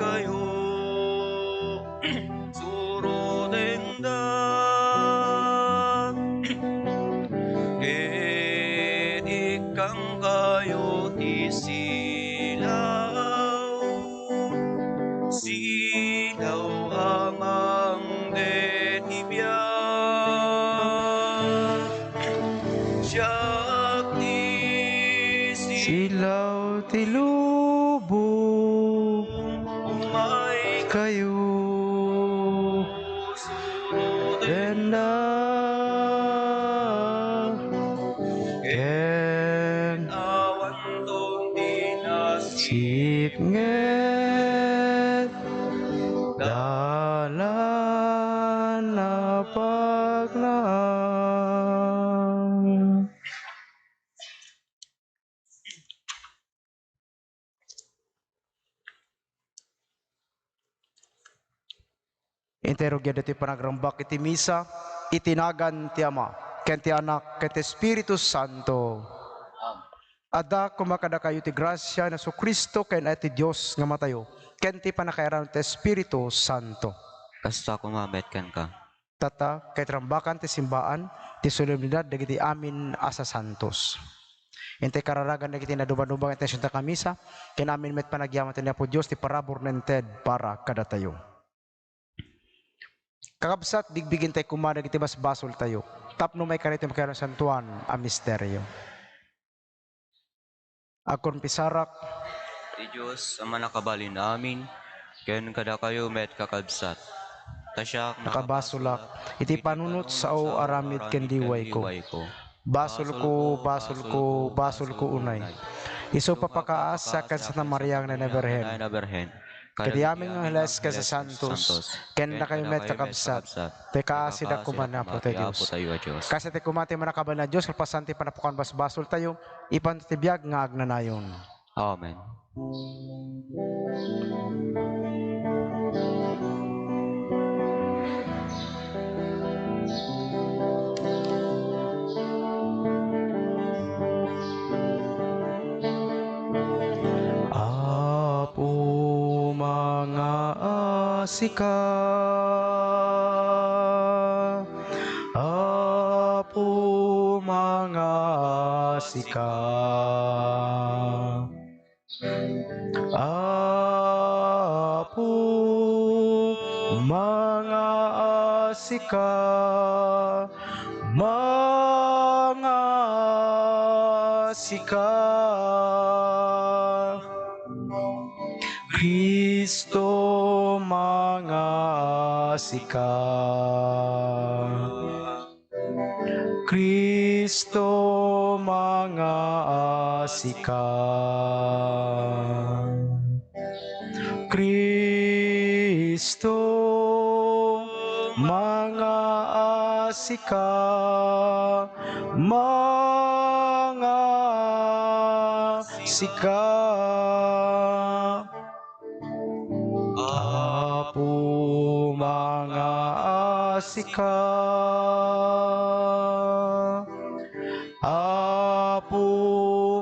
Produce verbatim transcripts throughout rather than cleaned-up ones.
kayo, surotenda, ket ikkan kayo ti silaw, silaw a mangted ti biag. Siak ti silaw ti lubong, umay kayo, surotenda, ken awanton ti nasipnget, dalan a paglaang. Intay rugiada ti panagrambak iti misa, iti nagan ti Ama, ken ti Anak, ken ti Espiritu Santo. Adda koma kadakayo ti grasia ni Jesu-Cristo ken ayat ti Dios nga Amatayo, ken ti pannakairan ti Espiritu Santo. Kasta koma met kenka. Tatta, ket rambakan ti simbaan ti solemnidad dagiti amin a sasantos. Intay kararagan dagiti nadumaduma nga intensionta nga misa, ken amin met panagyaman ti Apo Dios ti parabur nga inted para kadatayo. Kakabsat, bigbigintay koma dagiti basbasoltayo tapno maikari ti makisantoan a misterio. Agkonfisarak ti Dios a mannakabalin amin, ken kadakayo met, kakabsat. Ta siak nakabasolak iti panunot sao aramid ken liwayko. Basolko, basolko, basolko unay. Isu papakaasiak ken Santa Maria nga Birhen. Kadagiti amin nga angheles ken sasantos, ken dakayo met, kakabsat, ti kaasidak koma ni Apo tayo Dios. Kaasi koma ti mannakabalin a Dios, kalpasan ti panapukan basbasoltayo, ipan ti biag nga agnanayon. Amen. Apo, mangaasika. Apo, mangaasika. Apo, mangaasika, mangaasika. Cristo, mangaasika. Cristo, mangaasika. Cristo, mangaasika, mangaasika. Apo, mangaasika. Apo,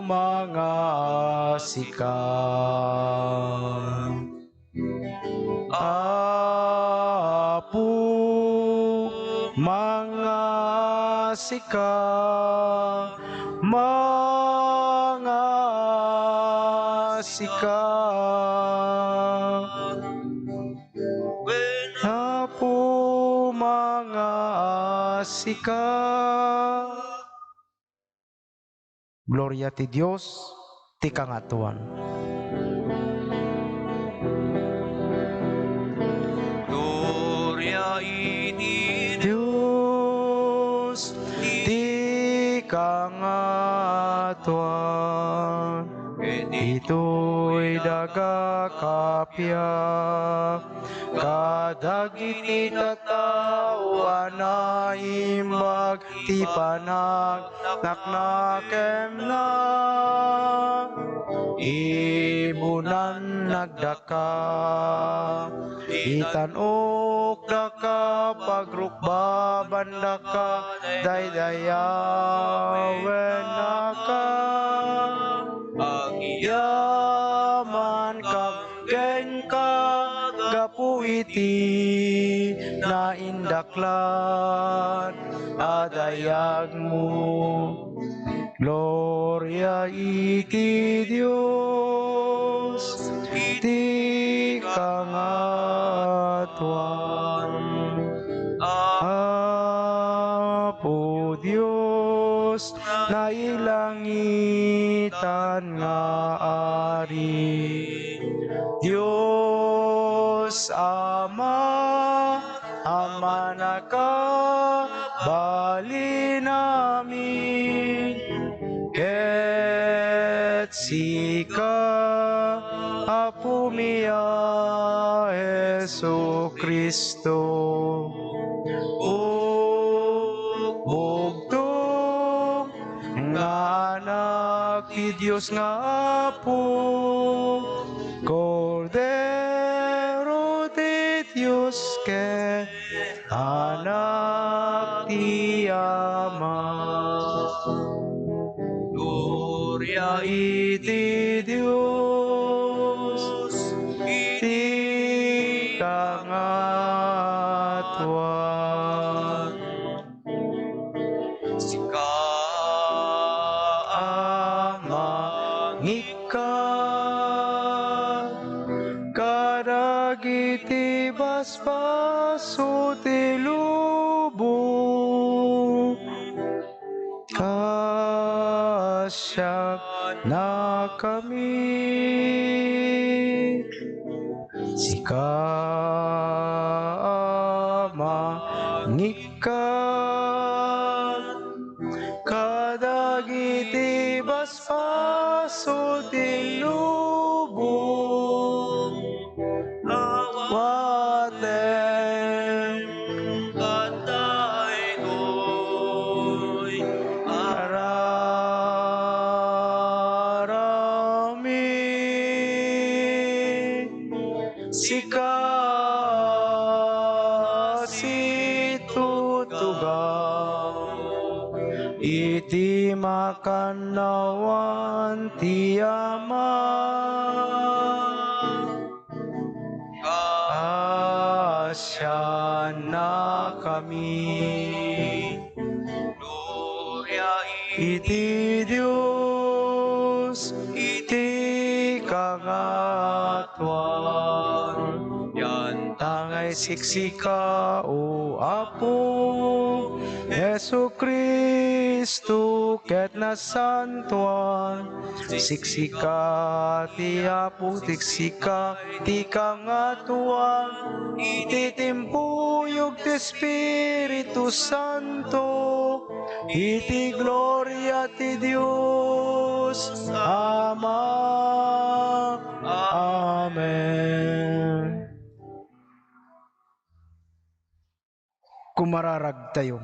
mangaasika. Apo, mangaasika. Mangaasika. Apo, mangaasika. Gloria ti Dios ti kangatoan. Gloria iti Dios ti kangatoan. Ket ditoy daga kapiak kadagiti tattao a naimbag ti panagnakenna. Ibunannakdaka, itan-okdaka, pagrukbabandaka, daydayawennaka, agyamankak ken ka gapu iti naindaklan a dayagmo. Gloria iti Dios iti kangatuan. Apo Dios, nailangitan nga Ari. Dios Ama, Ama a nakabalin amin, ket sika, Apomi a Jesu-Cristo, bugtong nga Anak ti Dios nga Apo, Kordero ti Dios ken Anak ti Ama. Gloria iti Dios iti kangatuan. Sika a mangikkat kadagiti basbaso ti lubong, kaasiannakami. Sika a mangikkat kadagiti basbaso ti lubong, awatem kadaytoy a raramin. Sika situtugaw iti makannawan ti Ama. Kaasiannakami. Gloria iti Dios iti kangatuan. Yantangay siksika, O Apo Jesu-Cristo, ket nasantoan. Siksika ti Apo, siksika ti kangatuan, iti timpuyog ti Espiritu Santo, iti gloria ti Dios Ama. Amen. Kumararagtayo.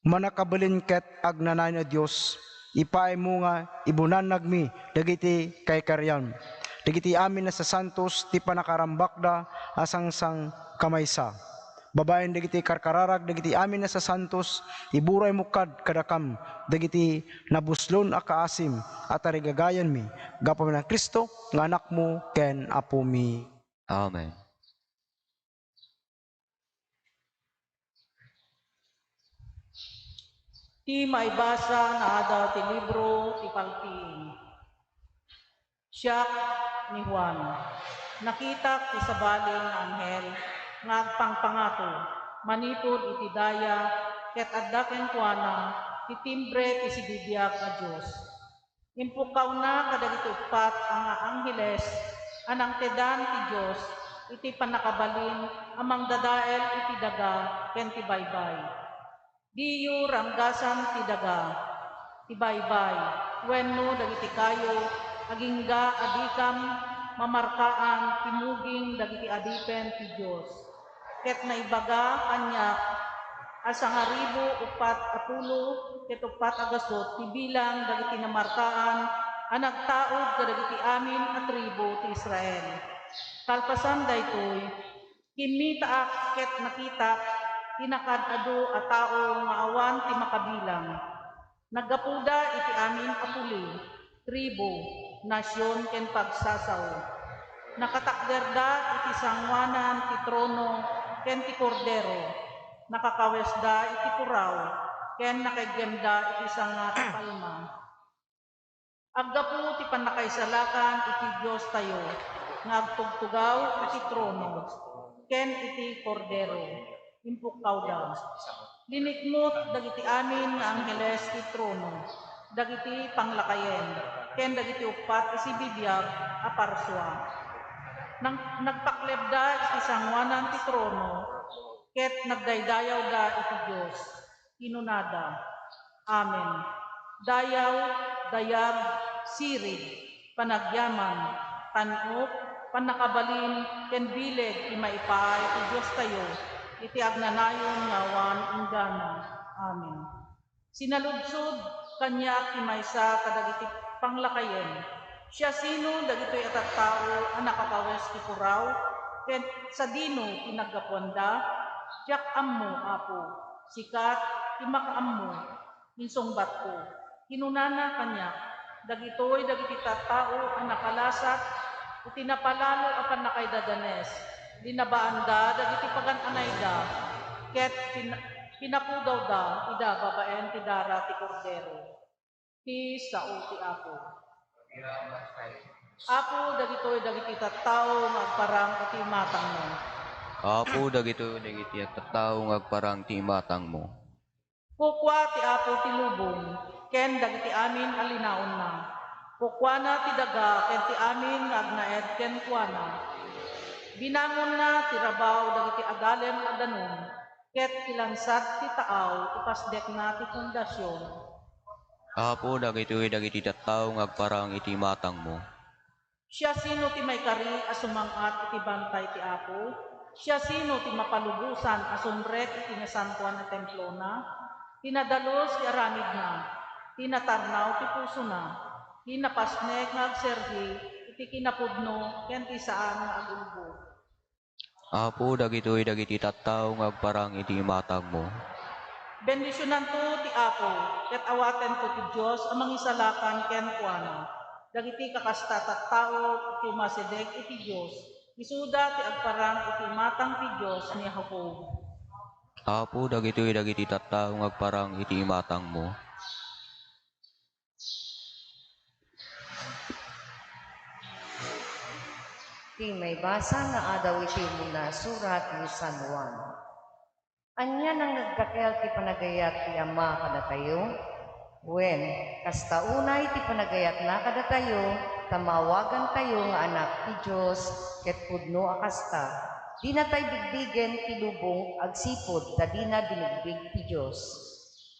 Mannakabalin ket agnanayon a Dios, ipaaymo nga ibunannagmi dagiti kaikariam, dagiti amin a sasantos ti pannakarambakda a sangsangkamaysa. Babaen dagiti karkararag dagiti amin a sasantos, iburaymo kad kadakam dagiti nabuslon a kaasim a tarigagayanmi gapu ni Cristo nga Anakmo ken Apomi. Amen. Ti maibasa nga adda ti libro ti Paltiing. Siak ni Juan, nakitak ti sabali nga anghel nga agpangpangato manipud iti daya, ket adda kenkuana ti timbre ti sibibiag a Dios. Impukkawna kadagiti uppat a nga angheles a nangtedan ti Dios iti pannakabalin a mangdadael iti daga ken ti baybay. Diyo ranggasan ti daga, ti baybay, wenno dagiti kayo, agingga a dikam mamarkaan ti muging dagiti adipen ti Dios. Ket naibaga kaniak a sangaribu uppat a pulo ket uppat a gasut ti bilang dagiti namarkaan a nagtaud kadagiti amin a tribu ti Israel. Kalpasan daytoy, kimmitaak ket nakitak ti nakaad-adu a tao nga awan ti makabilang. Naggapuda iti amin a puli, tribu, nasion, ken pagsasao. Nakatakderda iti sangoanan ti trono ken ti Kordero. Nakakawesda iti puraw ken nakaiggemda iti sanga ti palma. Aggapu ti pannakaisalakan iti Diostayo nga agtugtugaw iti trono ken iti Kordero, impukkawda. Linikmut dagiti amin nga angheles ti trono, dagiti panglakayen, ken dagiti uppat a sibibiag a parsua. Nang-, nagpaklebda iti sangoanan ti trono, ket nagdaydayawda iti Dios. Kinunada, "Amen. Dayaw, dayag, sirig, panagyaman, tan-ok, pannakabalin, ken bileg ti maipaay ti Diostayo iti agnanayon nga awan inggana. Amen." Sinaludsod kaniak ti maysa kadagiti panglakayen, "Siasino dagitoy a tattao a nakakawes ti puraw, ket sadino ti naggapuanda?" "Diak ammo, Apo. Sika ti makaammo," insungbatko. Kinunana kaniak, "Dagitoy dagiti tattao a nakalasat iti napalalo a pannakaidadanes. Linabaanda dagiti pagan-anayda, ket pin-, pinapudawda ida babaen ti dara ti Kordero." Ti sao ti Apo. Apo, dagitoy dagiti tattao nga agparang iti imatangmo. Apo, dagitoy dagiti tattao nga agparang iti imatangmo. Kukua ti Apo ti lubong ken dagiti amin a linaonna. Kukuana ti daga ken ti amin nga agnaed kenkuana. Binangonna ti rabaw dagiti adalem a danum, ket ti lansad ti taaw ipasdekna ti fondasion. Apo, dagitoy dagiti tattao nga agparang iti imatangmo. Siasino ti maikari a sumang-at iti bantay ti Apo? Siasino ti mapalubosan a sumrek iti nasantoan a templona? Ti nadalus ti aramidna, ti natarnaw ti pusona, ti napasnek nga agserbi iti kinapudno ken ti saan nga agulbod. Apo, dagitoy dagiti tattao nga agparang iti imatangmo. Bendisionanto ti Apo, ket awatenko ti Dios a mangisalakan kenkuana. Dagiti kakasta tattao ti umasideg iti Dios, isuda ti agparang iti imatang ti Dios ni Jacob. Apo, dagitoy dagiti tattao nga agparang iti imatangmo. Ti maibasa nga adaw iti umuna a surat ni San Juan. Ania nang nagdakkel ti panagayat ti Ama kadatayo? Wen, kasta unay ti panagayatna kadatayo, ta maawagantayo nga anak ti Dios, ket pudno a kasta. Dinatay bigbigen ti lubong agsipud ta dina binigbig ti Dios.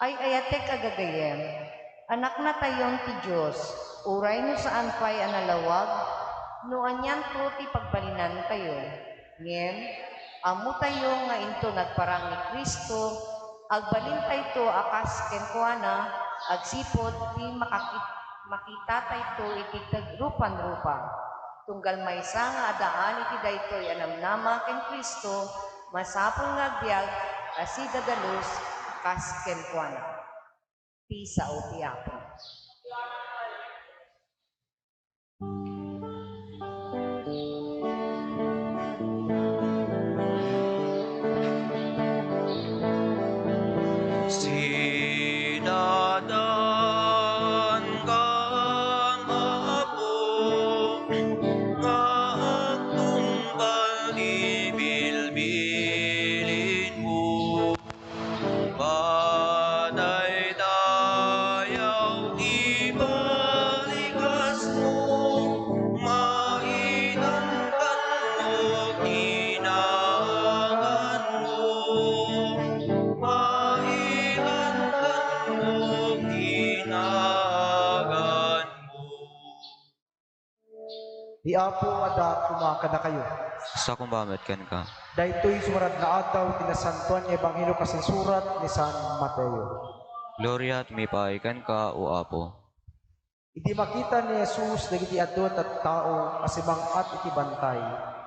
Ay-ayatek a gagayyem, anaknatayon ti Dios, uray no saan pay a nalawag, no anianto ti pagbalinantayo. Ngem, ammotayo nga inton agparang ni Cristo, agbalintayto a kas kenkuana, agsipud ti makakit-, makitatayto iti teg-, rupanrupa. Tunggal maysa nga addaan iti daytoy a namnama ken Cristo, masapul nga agbiag a sidadalus a kas kenkuana. Ti sao ti Apo. Sinadankan, Apo, nga agtungpal ti bilbilinmo. Padaydayaw ti palikasmo, maidandanmo ti naganmo. Maidandanmo ti naganmo. Ti Apo adda koma kadakayo. Sa koma met kenka. Daytoy sumaradna adaw ti nasantoan nga ebanghelio kas insurat ni San Mateo. Gloria iti maipaay kenka, O Apo. Idi makita ni Jesus dagiti adu a tattao a simang-at iti bantay,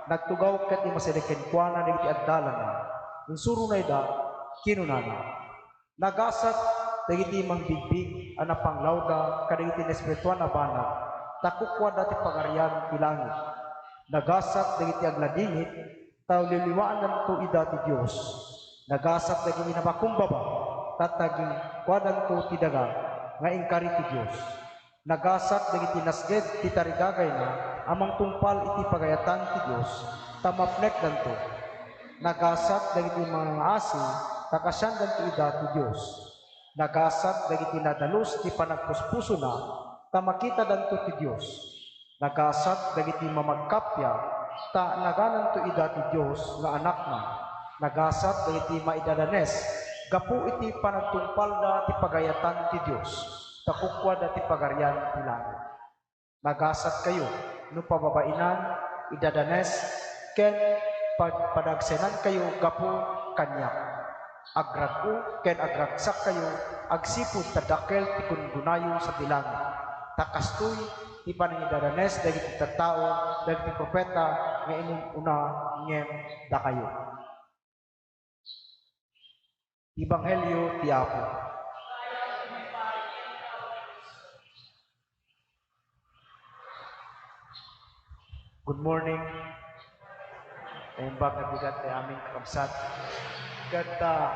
nagtugaw ket immasideg kenkuana dagiti addalana. Insurunayda, kinunana, Nagasat dagiti mangbigbig a napanglawda kadagiti naespirituan a banag, ta kukuada ti Pagarian ti langit. Nagasat dagiti agladingit, ta liwliwaandanto ida ti Dios. Nagasat dagiti napakumbaba, ta tagingkuadanto ti daga nga inkari ti Dios. Nagasat dagiti nasged ti tarigagayna a mangtungpal iti pagayatan ti Dios, ta mapnekdanto. Nagasat dagiti mangangaasi, ta kasiandanto ida ti Dios. Nagasat dagiti nadalus ti panagpuspusona, ta makitadanto ti Dios. Nagasat dagiti mamagkappia, ta nagananto ida ti Dios nga anakna. Nagasat dagiti maidadanes gapu iti panagtungpalda ti pagayatan ti Dios, ta kukuada ti pagarian ti langit. Nagasatkayo no pababainan, idadanes, ken pad-, padagsenankayo gapu kaniak. Agrag-o ken agragsakkayo agsipud ta dakkel ti gunggonayo sadi langit. Ta kastoy ti panangidadanes dagiti tattao, dagiti profeta nga inun-una ngem dakayo. Ebanghelio ti Apo. Good morning. Naimbag nga bigat ti amin, kakabsat. Ket, ah,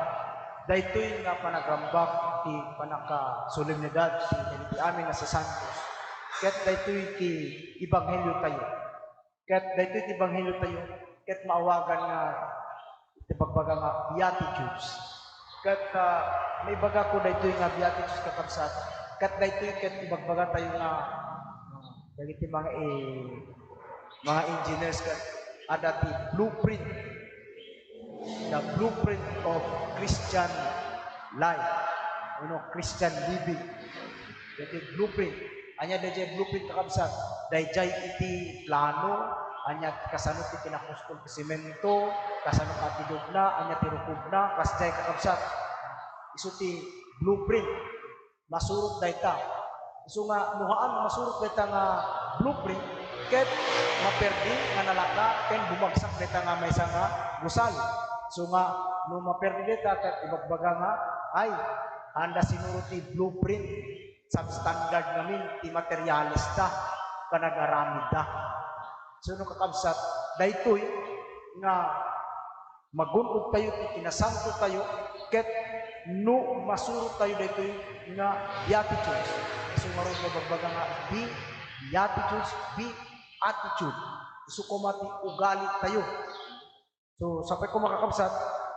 daytoy nga panagrambak ti pannakasolemnidad ti, ti amin a Sasantos. Ket daytoy ti ebanghelio tayo. Ket daytoy ti ebanghelio tayo, ket maawagan nga ti bagbaga nga Beatitudes. Ket, ah, naibagako daytoy nga Beatitudes, kakabsat. Ket daytoy ket ibagbaga tayo nga, ah, dagiti mga, eh, mga engineers ket adda ti blueprint. The blueprint of Christian life, you know, Christian living. Iti blueprint. Ania dayjay blueprint, kakabsat? Dayjay iti plano, ania kasano ti pinakuskol ti semento, kasano ti atidogna, ania ti rukobna, kasjay, kakabsat. Isu ti blueprint. Masurot dayta. Isu nga, no haan masurot dayta nga blueprint, ket maperdi nga nalaka, ken bumagsak dayta nga maysa nga gusali. Isu nga, no maperdi dayta, ket ibagbaga nga, ay, haanda sinurot ti blueprint, substandard ngamin ti materialista, panagaramidda. So, no kakabsat, daytoy nga magun-od tayo ti kinasanto tayo, ket no masuro tayo daytoy nga beatitudes. Isu ngarud nga ibagbaga nga be-, beatitudes, be-, attitude. Isu koma ti ugali tayo. So, sapay koma, kakabsat,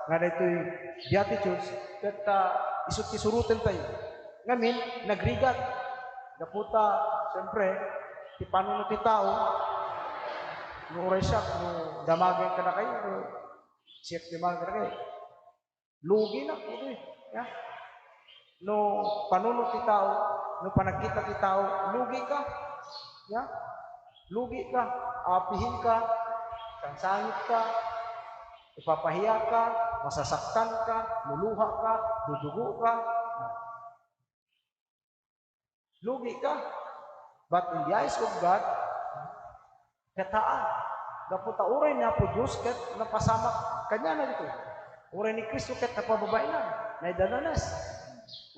nga daytoy beatitudes, ket, ah, isu ti suroten tayo. Ngamin, nagrigat. Gapu ta, siyempre, ti panunot ti tao, no uray siak, no damagen kadakayo, no siak damagen kadakayo. Lugi na, lugi. Ya. No panunot ti tao, no panagkita ti tao, lugi ka. Ya. Lugi ka, apihen ka, sangsangit ka, ipapahiya ka, masasaktan ka, luluha ka, dudugo ka. Lugi ka. But in the eyes of God, kataan. Gapu ta uray ni Apo Dios ket napasamak kaniana ditoy. Uray ni Cristo ket napababainan, naidadanes,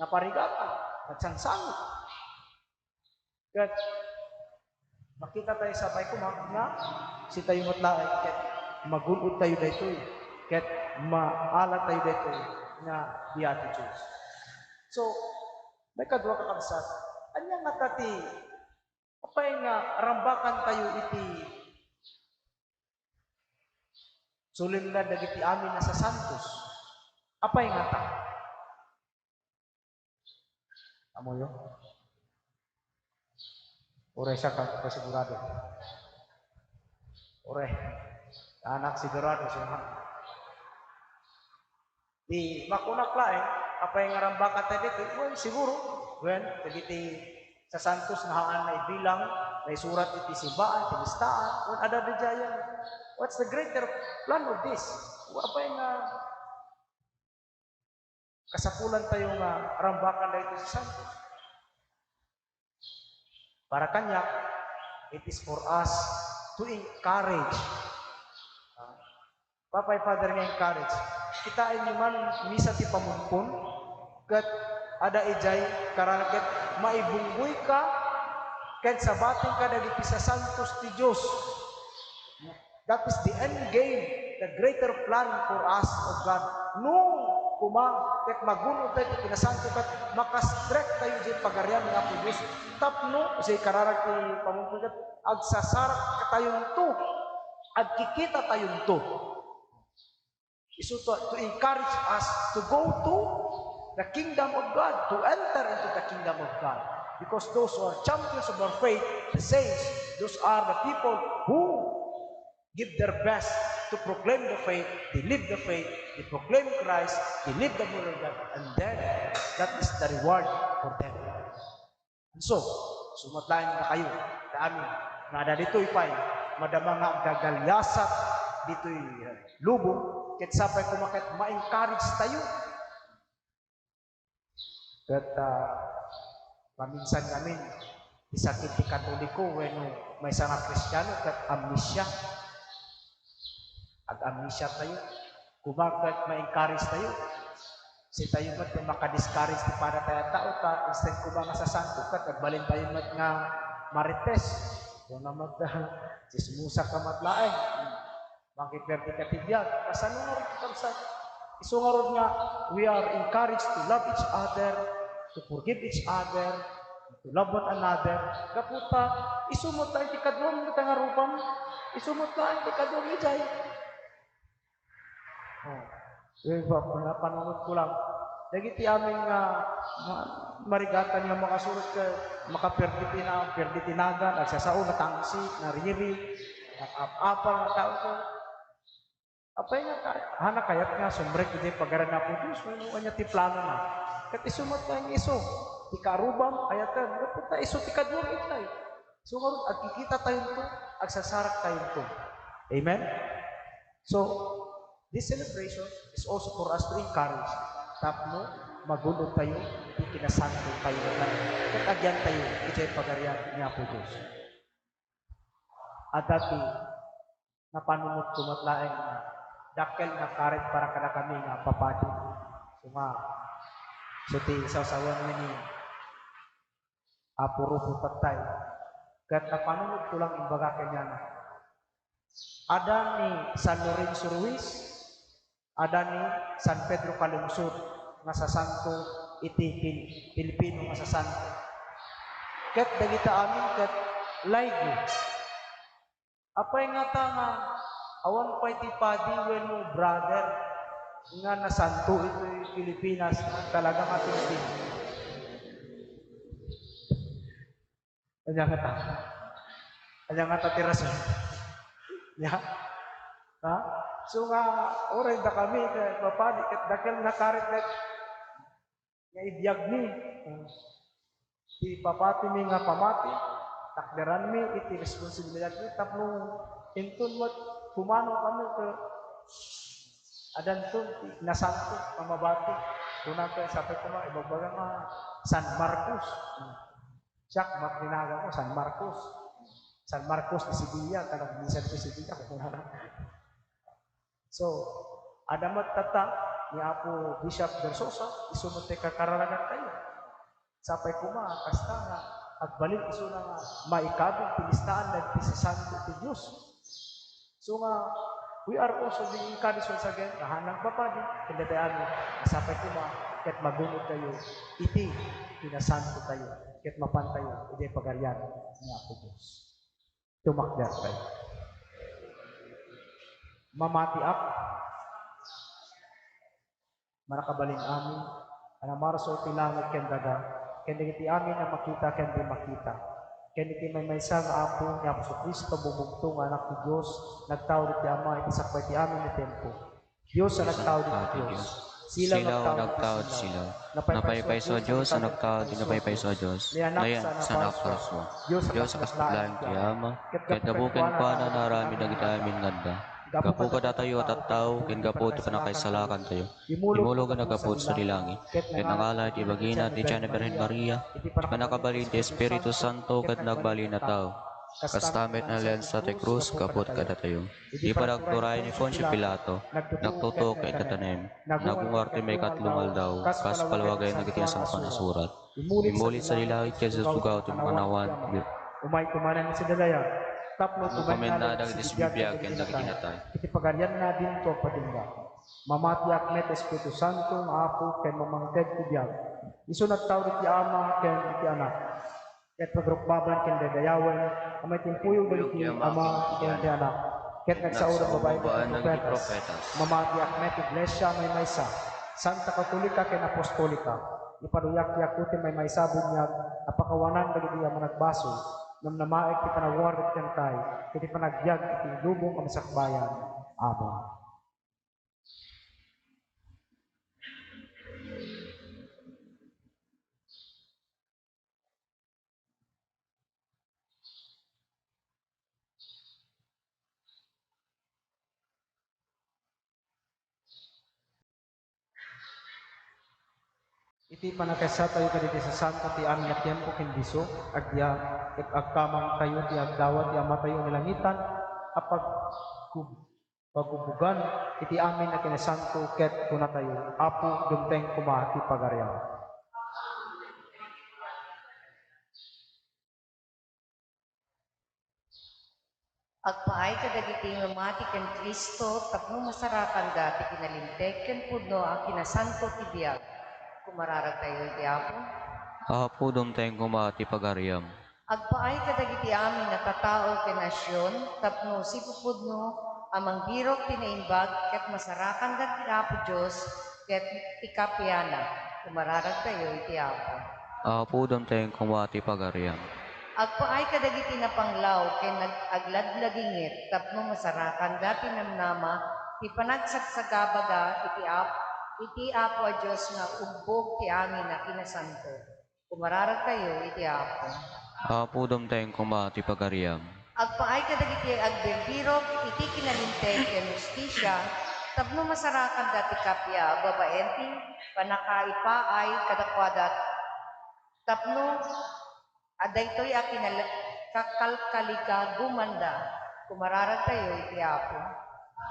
naparigatan, nagsangsangit. Ket makita tayo sapay koma nga sitayo met laeng ket magun-od tayo daytoy, ket maala tayo daytoy nga beatitudes. So, maikadua, kakabsat, ania ngata ti apay nga rambakan tayo iti solemnidad dagiti amin a sasantos? Apay ngata? Amoyo? Uray siak a sigurado. Uray. Anak sigurado, siya. Di makunak laeng, apay nga rambakan tayo ditoy? Well, siguro, well, dagiti sasantos nga haan naibilang, naisurat iti simbaan, iti listaan, well, adda daydiay. What's the greater plan of this? Apay nga kasapulan tayo nga rambakan daytoy sasantos? Para kaniak, it is for us to encourage. Ah, apay, Father, nga encourage? Kitaen yo man, misa ti pamunpon, ket adda idiay kararag ket maibunggoy ka, ket sabaten ka dagiti sasantos ti Dios. That is the end game, the greater plan for us of God. No, kuma, ket magun-od tayo ti kinasanto, ket maka-strike tayo diay Pagarian ni Apo Dios. Tapno, diay kararag ti pamungpet, agsasarak tayonto, agkikita tayonto. Isu to, to encourage us to go to the kingdom of God, to enter into the kingdom of God. Because those who are champions of our faith, the saints, those are the people who give their best to proclaim the faith, they live the faith, they proclaim Christ, they live the word of God, and then that is the reward for them. And so, sumatlaen na kayo, ta amin, nga ada ditoy pay, madama nga agdagaliasat ditoy, eh, lubong, ket sapay kuma ket ma-encourage tayo. Ket, ah, maminsan ngamin, ti sakit ti Katoliko wenno maysa nga Kristiano ket amnesia. Ag-amnesia tayo. Kuma ket ma-encourage tayo. Sitayo met nga maka-discourage ti padatayo a tao, ta instead kuma nga sasanto ket agbalin tayo met nga marites. Kuna met, tsismosa ka met laeng. Makiperdi ka ti biag. Kasano ngarud, kabsat? Isu ngarud nga, we are encouraged to love each other, to forgive each other, to love one another. Gapu ta, isu met laeng ti kaduam nga nga rubam. Isu met laeng ti kaduam idiay. Oh. Eh, ba, napanunot ko lang. Dagiti amin nga, nga marigatan nga makasurot ket makaperdi ti na-, perdi ti nagan, nagsasao, natangsit, nariri, nag-ap-apal nga tao ket. Apay nga ka-, hana kayat nga sumrek idiay Pagarian ni Apo Dios, wenno ania ti planona? Ket isu met nga isu, ti karubam, ayaten, gapu ta isu ti kaduam itay. So, ngarud, agkikita tayonto, agsasarak tayonto. Amen? So, this celebration is also for us to encourage tapno magun-od tayo iti kinasanto tayo ket agyan tayo idiay Pagarian ni Apo Dios. Adda ti napanunot ko met laeng nga dakkel nga karit para kadakami nga papadi. So nga, so ti sawsawen nga ni Apo Rufo Tattay. Ket napanunot ko lang imbaga kaniana. Ada ni San Lorenzo Ruiz, ada ni San Pedro Calungsod nga sasanto iti Pil-, Pilipino nga sasanto. Ket dagita amin ket laygo. Apay ngata nga awan pay ti padi wenno brother nga nasanto iti Pilipinas, talaga nga Pilipino. Ania ngata? Ania ngata ti rason? Ya? Ha? So nga, uray dakami, ket papadi, ket dakkel nga karit, ket nga ibiagmi. Ti papatimi nga pamati, takderanmi iti responsibilidadmi tapno inton met pumanaw kami ket adanton ti nasanto nga mabati. Kuna ket sapay kuma, ibagbaga nga San Marcos. Siak, mat-, tinagan ko, San Marcos. San Marcos de Sevilla, talaga minsan ti Sevilla, kung kuna na. So, adda met tatta ni Apo Bishop Versosa, isu met ti kakararagantayo. Sapay kuma, kasta nga agbalin isuna nga maikabig ti listaan dagiti sasanto ti Dios. So nga, we are also being encouraged once again, nga han nagpapadi, ken dayta amin, sapay kuma, ket magun-od tayo iti kinasanto tayo, ket mapan tayo iti Pagarian ni Apo Dios. Tumakder tayo. Mamatiak, manakabalin amin, a namarso iti langit ken daga, ken dagiti amin a makita ken di makita, ken iti maymaysa nga Apo, ni Apo Jesu-Cristo, bumugto nga Anak ti Dios, nagtaud iti Ama iti sakbay ti amin a tiempo. Dios a nagtaud iti Dios. Silaw a nagtaud iti silaw. Napaypayso a Dios a nagtaud iti napaypayso a Dios. Nayan-an sa napalsua. Dios a kaslaen ti Ama. Ket gapu kenkuana naaramid dagiti amin nga adda. Gapu kadatayo a tattao, ken gapu iti pannakaisalakantayo. Immulog a naggapu sadi langit. Ket nangala iti bagina ti Diana Birhen Maria, iti pannakabalin ti Espiritu Santo, ket nagbalin a tao. Kasta met naliansa ti krus gapu kadatayo. Idi panagturay ni Poncio Pilato, nagtutuok iti tanem, nagungar ti maikatlo nga aldaw, kas palawagayan dagiti Nasantoan a Surat. Immuli sadi langit ket isugaw ti makannawan. Umayto manen sadi dayag. Tapno kumenda dagiti sibibiag ken dagiti natay. Iti pagarianna dinto agpatingga. Mamatiak met Espiritu Santo nga Apo ken mamangted ti biag. Isu nagtaud iti Ama ken iti Anak. Ket nagrukbaban ken daydayawen a maitimpuyo dagiti Ama ken ti Anak. Ket nagsaoda babaen dagiti profeta. Mamatiak met Iglesia a maymaysa, Santa, Katolika ken Apostolika. Ipaduyak ti yaku ti maymaysa a buniag a pakawanan dagiti a managbasol, ngem namaek ti panagwar iti antay iti panagbiag iti lubong a masakbayan. Amen. Iti pannakaisatayo kadagiti sasanto ti amin a tiempo ken disso, agdiak ket agkamangtayo ti agdawat ti Amatayo a nalangitan a pagkub-, pagkubogan iti amin a kinasanto ket kunatayo, Apo, dumteng koma ti pagariam. Agpaay kadagiti mamati ken Cristo tapno masarakanda ti kinalinteg ken pudno a kinasanto ti biag. Kumararagtayo iti Apo. Apo, dumteng koma ti pagariam. Agpaay kadagiti amin a tattao ken nasion tapno sipupudno a mangbirok ti naimbag ket masarakanda ti Apo Dios ket ti kapiana. Kumararagtayo iti Apo. Apo, dumteng koma ti pagariam. Agpaay kadagiti napanglaw ken nag-, agladladingit tapno masarakanda ti namnama ti panagsagsabaga iti Ap-, iti Apo a Dios nga ubbog ti amin a kinasanto. Kumararagtayo iti Apo. Apo, dumteng koma ti pagariam. Agpaay kadagiti agbirbirok iti kinalinteg ken hustisia, tapno masarakanda ti kappia babaen ti pannakaipaay kadakuada, tapno a daytoy a kinal-, kakalkaligagumanda. Kumararagtayo iti Apo.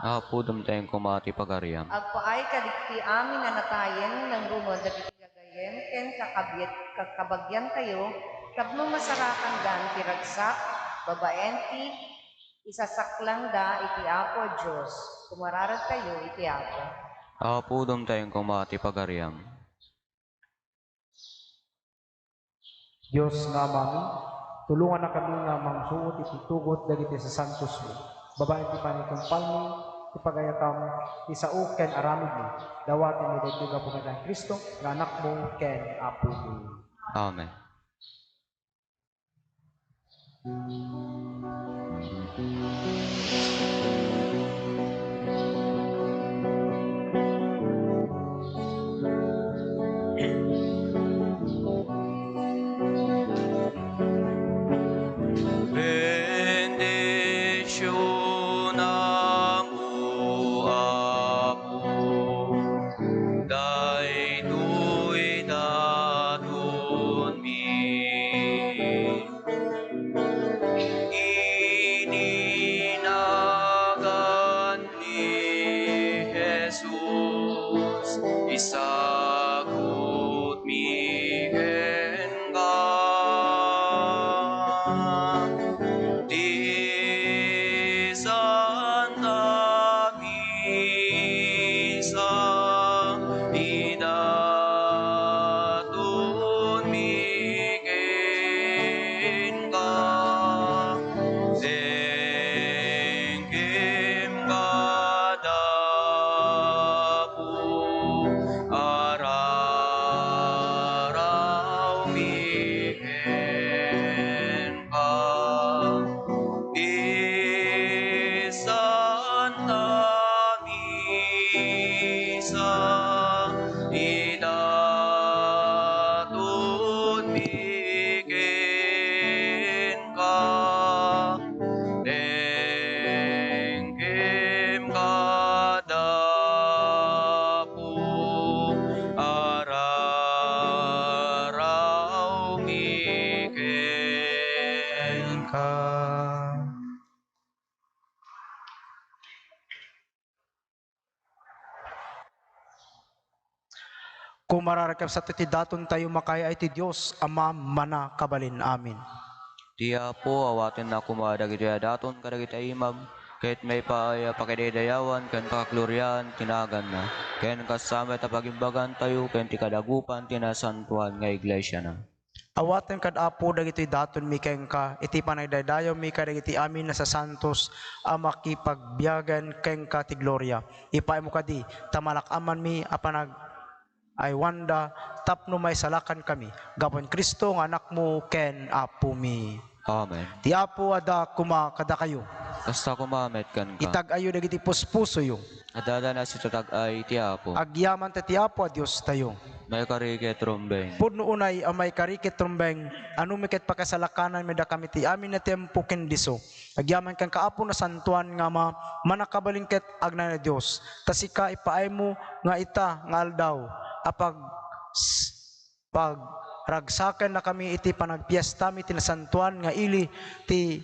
Apo, dumteng koma ti pagariam. Agpaay kadagiti amin a natayen, nangruna dagiti gagayyem ken kakabit-, kakabagiantayo, tapno masarakandan ti ragsak, babaen ti isasaklangda iti Apo a Dios. Kumararagtayo iti Apo. Apo, dumteng koma ti pagariam. Dios nga Amami, tulongannakami nga mangsuot iti tugot dagiti sasantosmi, babaen ti pannakaimpalmi ti pagayatam, ti sao ken aramidmi. Dawatenmi daytoy gapu ken ni Cristo nga Anakmo ken Apomi. Amen. Bendisyonam, O Apo, daytoy datonmi. Iti nagan ni Jesus, isagutmi kenka. Ti Santa Misa, idatonmi kenka. Dengkem kada Apo, ararawmi kenka. Ti Santa Misa, idatonmi kenka. Dengkem kada Apo, ararawmi kenka. Kumararagkam sa ti datontayo makaay-ay ti Dios, Ama, Mannakabalin. Amen. Ti Apo, awatenna koma dagiti adaton kadagiti aimab, ket maipaay a pakidaydayawan ken pakagloriaan ti naganna, ken kasta met a pagimbagantayo ken ti kadagupan ti nasantoan nga iglesiana. Awaten kad Apo dagitoy datonmi kenka iti panagdaydayawmi kadagiti amin a sasantos a makipagbiagen kenka ti gloria. Ipaaymo kadi ta malak-amanmi a panag-aywanda tapno maisalakankami gapu ni Cristo nga Anakmo ken Apomi. Amen. Ti Apo adda koma kadakayo. Kasta koma met kenka. Itag-ayyo dagiti puspusoyo. Adda dagiti sitatag-ay ti Apo. Agyaman ta ti Apo a Diostayo. Maikari ket rumbeng. Pudno unay a maikari ket rumbeng, no mi ket pakasalakananmi dakami ti amin a tiempo ken disso. Agyaman kenka, Apo, Nasantoan nga Ama, Mannakabalin ket Agnanayon a Dios. Ta sika, ipaaymo nga ita nga aldaw a pag-, s-, pagragsakennakami iti panagpiestami ti nasantoan nga ili ti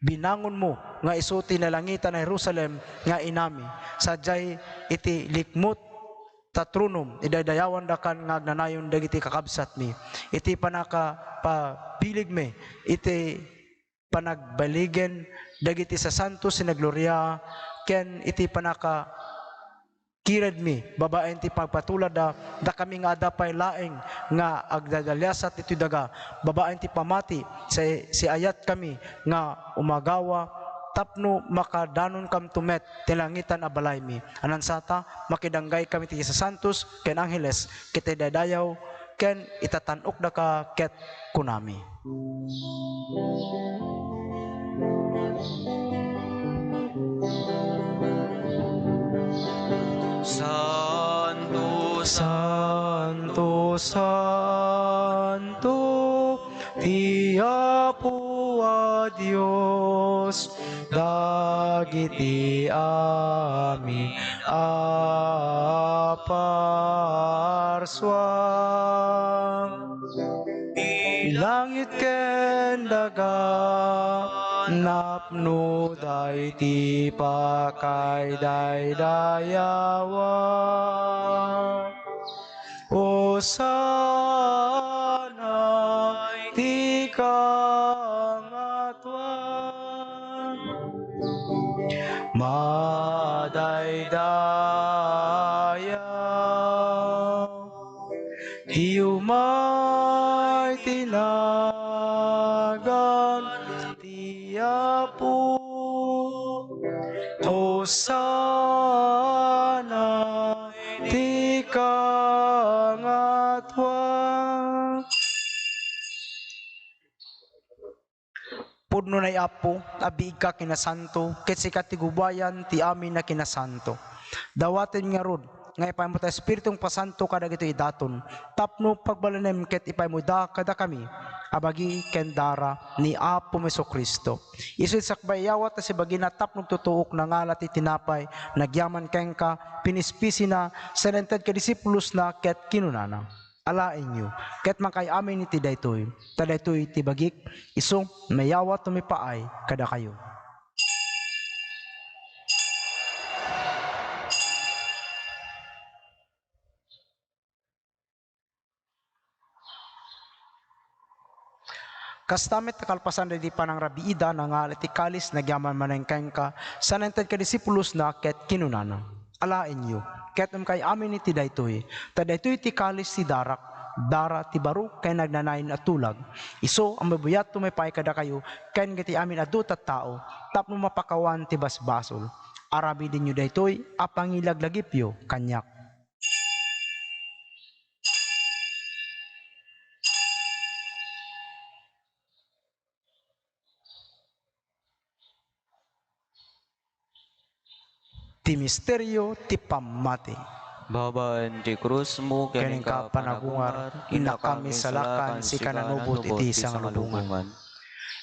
binangonmo, nga isu ti nalangitan a Jerusalem nga inami, sadiay iti likmut ta tronom, idaydayawandaka nga agnanayon dagiti kakabsatmi. Iti pannakapabiligmi iti panagbaligen dagiti sasantos a nagloria, ken iti pannaka- kiredmi, babaen ti pagpatuladda, dakami nga adda pay laeng nga agdadaliasat ditoy daga, babaen ti pammati, si-, siayatkami nga umagawa tapno makadanonkamto met ti langitan a balaymi. Ania sata, makidanggaykami ti sasantos ken angheles, ket idaydayaw ken itatan-okdaka ket kunami. Santo, santo, santo, ti Apo a Dios, dagiti amin a parsua. Ti langit ken daga, napnoda iti pakaidaydayawan. Hosanna iti kangatoan. Madaydayaw ti umay ti nagan ti Apo. Hosanna ti kangatoan. Pudno unay, Apo, a biigka a kinasanto, ket sika ti gubayan ti amin a kinasanto. Dawaten ngarud nga ipaaymo ti Espiritum Pasanto kadagitoy idaton, tapno pagbalenem ket ipaaymoda kadakami a bagi ken dara ni Apomi Jesu-Cristo. Isu ti sakbay a yawat a sibagina tapno agtutuok, nangala ti tinapay, nagyaman kenka, pinispisina, sinainted kadisipulosna ket kinunana: Alaenyo, ket mangkay amin iti daytoy, ta daytoy ti bagik, isu, mayawat a mapaay kadakayo. Kasta met, kalpasan daydi panangrabiida, nangala ti kalis, nagyaman manen kenka, sinainted kadisipulosna ket kinunana: Alaenyo, ket mangkay amin iti daytoy, ta daytoy ti kalis ti darak, dara ti baro ken agnanayon a tulag. Isu a mabuyatto, mapaay kadakayo ken kadagiti amin a adu a tattao, tapno mapakawan ti basbasol. Aramidenyo daytoy a pangilaglagipyo kaniak. Ti misterio ti pammati. Babaen ti krusmo ken inka panagungar, innakami salakan, sika nanubot iti sangalubongan.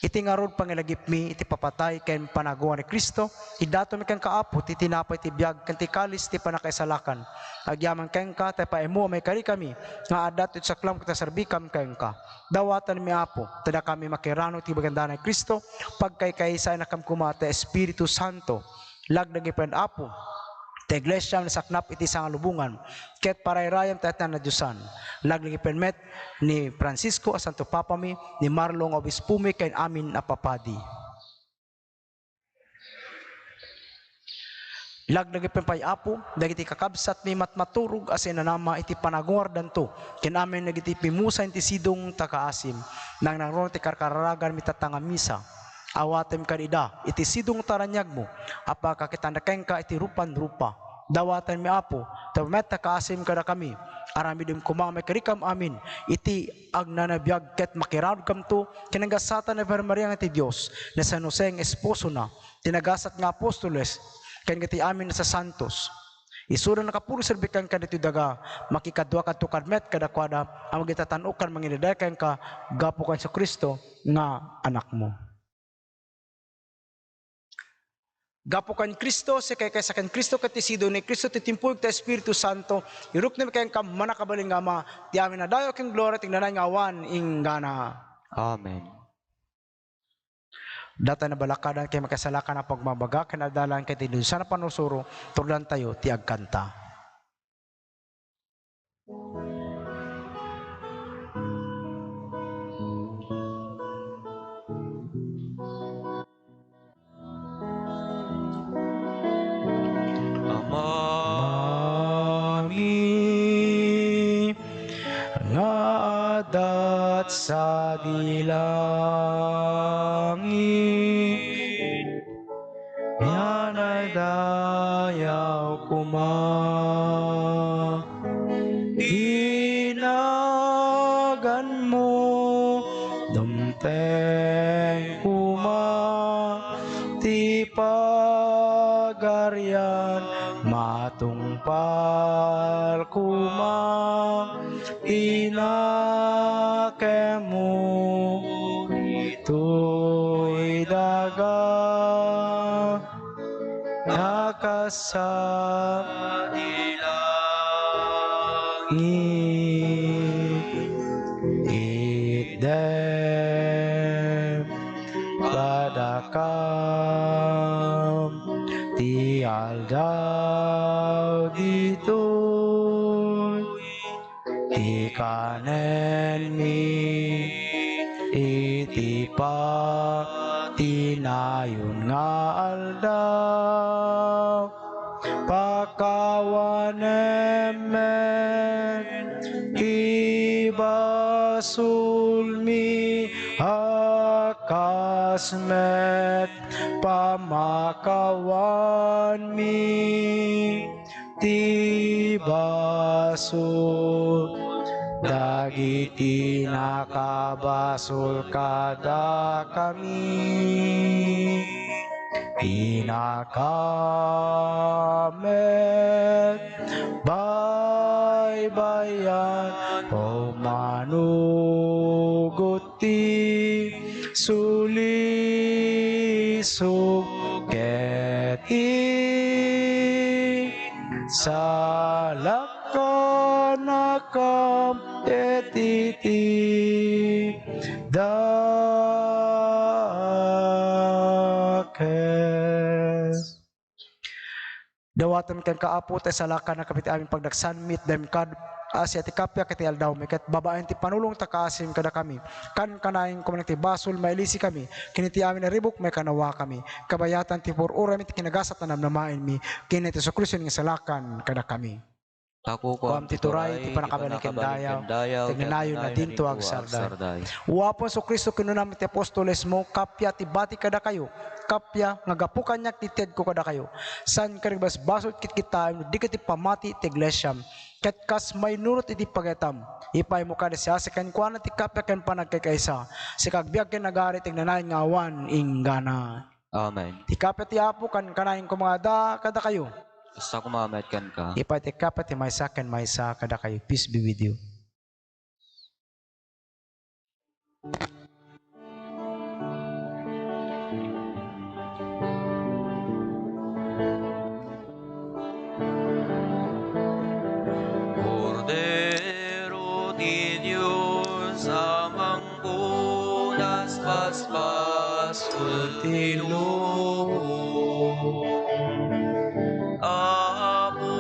Iti ngarud, pangilagipmi iti papatay ken panagungar ni Cristo, idatonmi kenka, Apo, ti tinapay ti biag ken ti kalis ti pannakaisalakan. Agyaman kenka, ta ipaaymo a maikarikami nga adda ti saklam ket aserbikam kenka. Dawatenmi, Apo, ta dakami makirano iti pagdandanan ni Cristo, pagkaykaysaennakami koma ti Espiritu Santo. Lagdagipem, Apo, ti iglesia a nasaknap iti sangalubongan, ket parayrayam ti ayatna a nadiosan. Laglagipen met ni Francisco a Santo Papami, ni Marlo nga Obispomi, ken amin a papadi. Laglagipen pay, Apo, dagiti kakabsatmi matmaturog a sinanama iti panagungardanto ken amin dagiti pimusaen ti sidong ta kaasim. Nangnangruna ti karkararaganmi tatta nga misa. Awatem kad ida iti sidong ta raniagmo a pakakitanna kenka iti rupan-rupa. Dawatenmi, Apo, ta met ta kaasim kadakami. Aramidem koma nga ikarikam amin iti agnanabiag ket makiradkamto ken nagasatan a Birhen Maria nga ti Dios, ni San Jose nga esposona, ti nagasat nga apostoles, ken iti amin a sasantos. Isuda nga puro serbikan kadagitoy daga, makikadua kadto kad met kadakuada a mangitatan-ok ken mangidaydayaw kenka gapu ken Jesu-Cristo nga Anakmo. Gapu ken Cristo, sika ken Cristo, ket ti sidong ni Cristo, ti timpuyog ti Espiritu Santo, iruknomi kenka, mannakabalin nga Ama, ti amin a dayaw ken gloria ti agnanayon nga awan inggana. Amen. Data nabalakadan ken makasalakan a pagmambaga ken addalan ket ti dusa a panusuro, turdantayo ti agkanta. Amami nga adda sadi langit, inaydayaw koma ti naganmo, dumteng koma ti pagarian, matungpal koma ti nakemmo ditoy daga a kas sadi langit. Itdem kadakam ti aldaw ditoy, ti kanenmi iti patinayon nga aldaw. Pakawanem met ti basolmi a kas met pamakawanmi ti basol dagiti nakabasol kadakami. Inakam met baybay-an, o manugot ti sulisog ket isalakannakam ket iti dakes. Dawatem kenka, Apo, ta isalakannakam iti amin pagdaksanmi, itdem kad a siak ti kappia iti aldawmi, ket babaen ti panulong ta kaasim kadakami. Kankanaem koma ti basol, mailisikami, ken iti amin a ribuk, maikannawakami. Kabayatan ti pur-uraymi ti kinagasat a namnamaenmi, ken ni Jesu-Cristo nga isalakan kadakami. Kuam ti turay, ti pannakabalin ken dayaw, ti agnanayon a dinto agsarday. O Apo Jesu-Cristo, kinunam iti apostolesmo, kappia ti bati kadakayo, kappia nga gapu kaniak ti tedko kadakayo. Saan kadi basbasol ket kitaem no di ket ti pammati ti iglesiam. Ket kas mainunot iti pagayam, ipaaymo kada siasika kenkuana ti kappia ken panagkaykaisa. Sika agbiag ken agari ti agnanayon nga awan inggana. Amen. Ti kappia ti Apo kankanayon koma adda kadakayo. Kasta koma met kenka. Ipaay ti kappia ti maysa ken maysa kadakayo. Peace be with you. Kordero ti Dios a mangpunas basbasol ti lubong. Apo,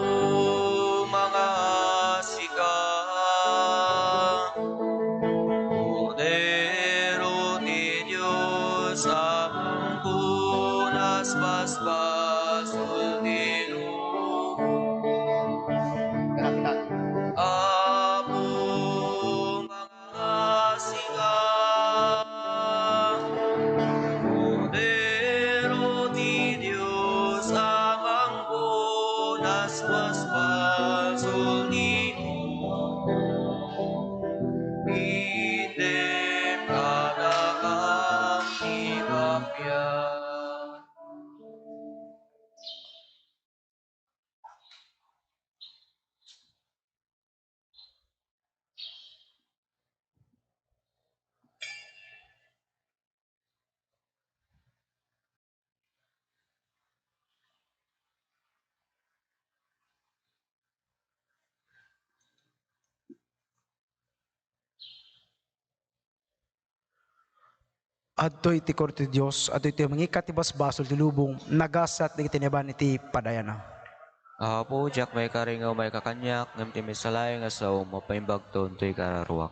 mangaasika. Kas basbasol ni Juan, item kadakam ti biag. Adtoy ti korte ti Dios, adtoy ti mangikkat ti basbasol ti lubong, nagasat dagiti naibaon iti padayana. Apo, diak maikaari nga umayka kaniak, ngem ti maysa laeng nga sao, mapaimbagto intoy kararuak.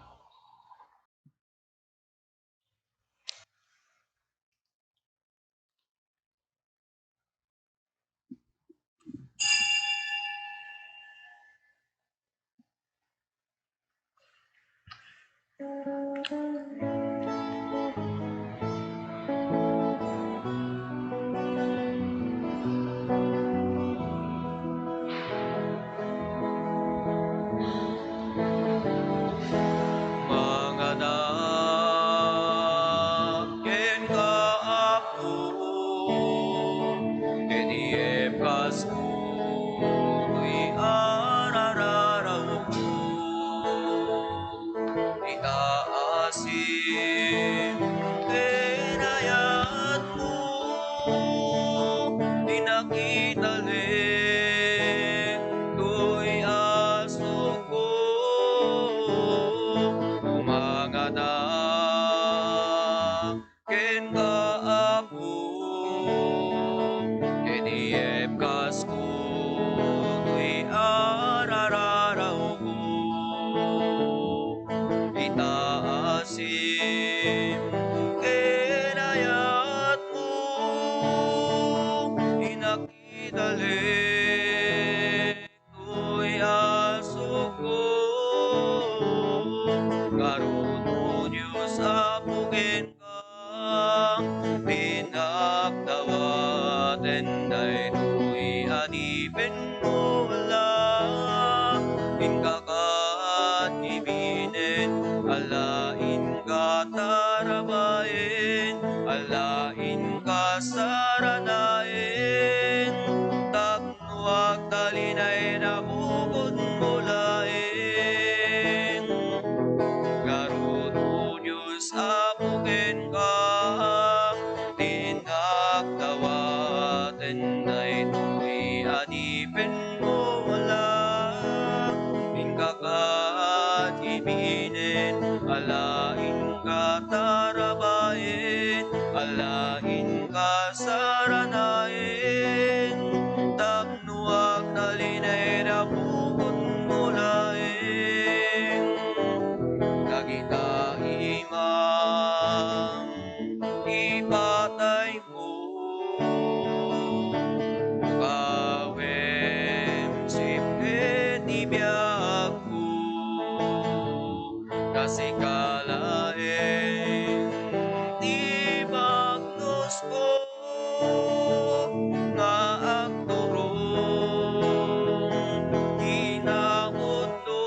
Manganak kenka, Apo, ket iyepkasko toy arararawko. Itaasim ken ayatmo ti nakitalek toy asokko. Manganak kenka, Apo, ket iyepkasko toy arararawko. Itaasim ken ayatmo ti nakitalek toy asokko. Ngarud, O Dios, Apo, kenka ti innak dawaten daytoy adipenmo. Ala, inka ket ibinen, ala, inka tarabayen, ala, inka saranayen, tapno agtalinaed a bukodmo laeng. Ngarud, O Dios, Apo, kenka ti innak dawaten daytoy adipenmo. Ala, inka ket ibinen, ala, inka tarabayen, ala, inka saranayen, tapno agtalinaed a bukodmo laeng. Dagita imam ipatayko, ukawem sipnget ti biagko. Ta sika laeng ti bagnosko nga agturong ti naudno.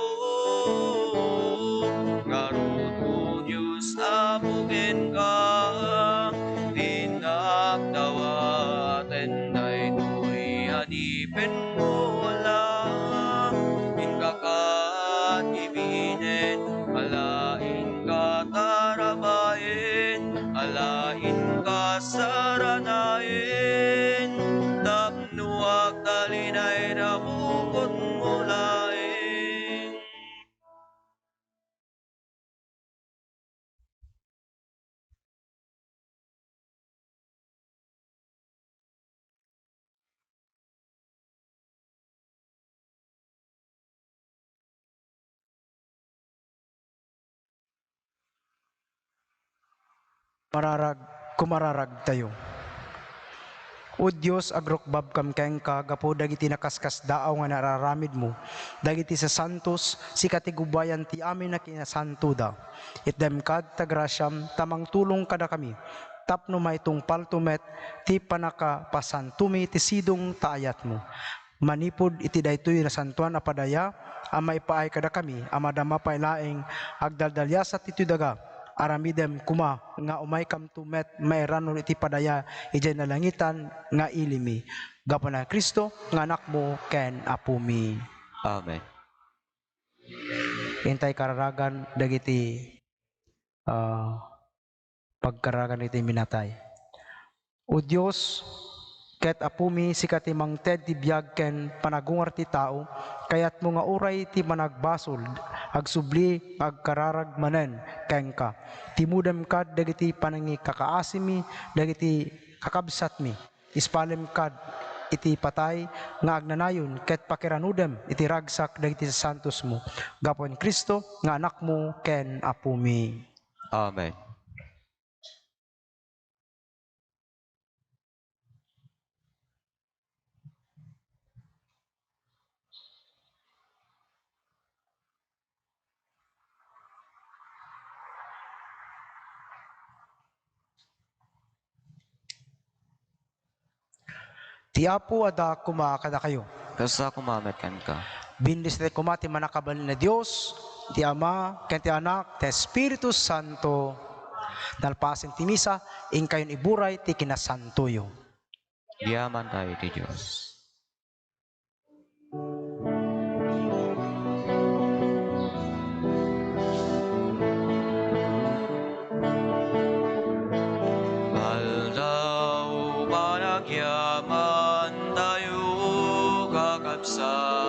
Ngarud, O Dios, Apo, kenka ti innak dawaten daytoy adipenmo. Ala, inka ket ibinen, ala, inka tarabayen, ala, inka saranayen, tapno agtalinaed a bukodmo laeng. Mararag, kumararagtayo. O Dios, agrukbabkam kenka gapu dagiti nakaskasdaaw nga nararamidmo. Dagiti sasantos, sika ti gubayan ti amin a kinasantoda. Itdem kad ta grasiam ta mangtulong kadakami, tapno maitungpalto met ti pannakapasantomi ti sidong ta ayatmo. manipud iti daytoy nasantoan a padaya a maipaay kadakami a madama pay laeng agdaldaliasat ditoy daga. Aramidem koma nga umaykamto met mairanul iti padaya idiay nalangitan nga ilimi. Gapu ni Cristo nga Anakmo ken Apomi. Amen. Intay kararagan dagiti, ah, pagkararagan iti minatay. O Dios, ket Apomi, sika ti mangted ti biag ken panagungar ti tao, kayatmo nga uray ti managbasol, agsubli nga agkararag manen kenka. Timudem kad dagiti panangikakaasimi dagiti kakabsatmi. Ispalem kad iti patay nga agnanayon ket pakiranudem iti ragsak dagiti santosmo. Gapu ni Cristo nga Anakmo ken Apomi. Amen. Ti Apo adda koma kadakayo. Kasta koma met kenka. Bendisir koma ti mannakabalin a Dios, ti Ama, ken ti Anak, ti Espiritu Santo. Nalpasen ti misa, inkayon iburay ti kinasantoyo. Yaman tayo ti Dios. Aldaw panagyaman tayo, kakabsat.